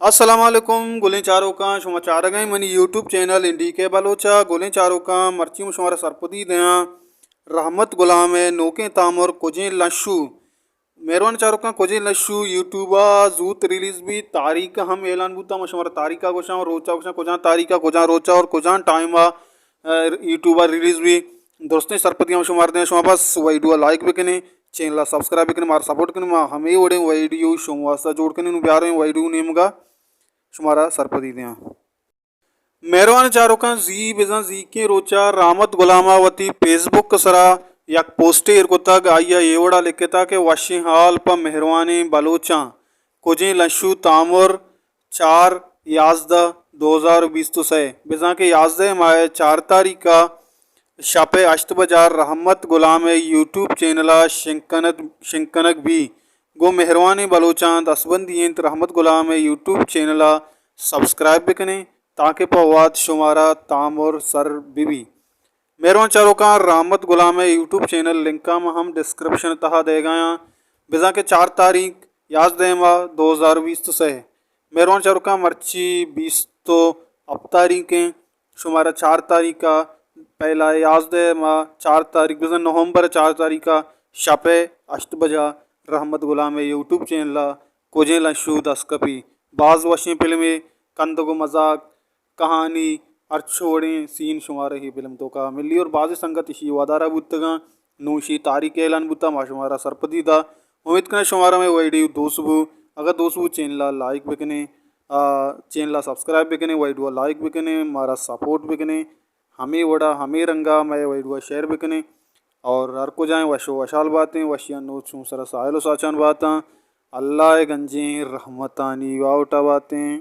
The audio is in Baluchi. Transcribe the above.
السلام علیکم گلیں چاروکاں، شما چارگ ءَ منی یوٹیوب چینل این ڈی کے بلوچ ءَ۔ گلیں چاروکاں، مرچی من شمارا سرپدی دیاں رحمت غلام ءِ نوکیں تامر کجیں لنشو۔ مہروان چاروکاں، کجیں لنشو یوٹیوب ءَ زوت ریلیز بیت، تاریخ ہم اعلان بوتا، من شمارا تاریخ ءَ گوشاں، روچ ءَ گوشاں، کجاں تاریخ ءَ، کجاں روچ ءَ اور کجاں ٹائم ءَ، ا، یوٹیوب ءَ ریلیز بیت۔ درستیں سرپدی ہم شمارا دیاں، شما بس ویڈیو ءَ لائک بکنیں، چینل ءَ سبسکرائب بکنیں، مارا سپورٹ کنیں، ما ہمے وڑیں ویڈیو شما واسطہ جوڑ کنیں، نوں بیاریں ویڈیو نیمگا شمارا سرپدی دیاں۔ مہروان چاروکاں، زی بزاں زیکیں روچ ءَ رحمت غلام ءَ وتی فیس بک ءِ سرا یک پوسٹے ایر کتگ، آئی ءَ اے وڑا لکھتا کہ وشیں حال پہ مہروانیں بلوچاں، کجیں لنشو تامر، چار یازدہ دو ہزار بیست و سئے، بزاں کہ یازدہ ماہ ءِ چار تاریخ ءَ شپ ءِ ہشت بجا رحمت غلام ءِ یوٹیوب چینل ءَ شنگ کنگ، شنگ کنگ بی۔ گوں مہروانیں بلوچاں دستبندی انت، رحمت غلام ءِ یوٹیوب چینل ءَ سبسکرائب بکنیں تاکہ پہ وہد شمارا تامر سر بہ بی۔ مہروان چاروکاں، رحمت غلام ءِ یوٹیوب چینل لنک ءَ من ہم ڈسکرپشن ءِ تہا دئیگایاں، بزاں کہ چار تاریخ یازدہ ماہ دو ہزار بیست و سئے۔ مہروان چاروکاں، مرچی بیست و ہپت تاریخ ایں، شمارا چار تاریخ ءَ، پہلا یازدہ ماہ چار تاریخ، بزاں نومبر چار تاریخ ءَ شپ ءِ ہشت بجا رحمت غلام ءِ یوٹیوب چینل ءَ کجیں لنشو دست کپی۔ باز وشیں فلمے، کندگ و مزاق، کہانی، ہرچ وڑیں سین شمارا اے فلم توکا ملی اور بازیں سنگت اشی ودارا بوتگاں۔ نوں اشی تاریخ اعلان بوتا، ما شمارا سرپدی دا۔ امید کناں شمارا مئے ویڈیو دوست بو۔ اگر دوست بو، چینل ءَ لائک بکنیں، آ، چینل ءَ سبسکرائب بکنیں، ویڈیو ءَ لائک بکنیں، مارا سپورٹ بکنیں۔ ہمے وڑا، ہمے رنگا مئے ویڈیو ءَ شیئر بکنیں اور ہر کجائیں وش و وشحال باتیں، وشیاں نوچ چون سرا ساحل و ساچان باتاں۔ اللہ ءِ گنجیں رحمتانی واوٹا باتیں۔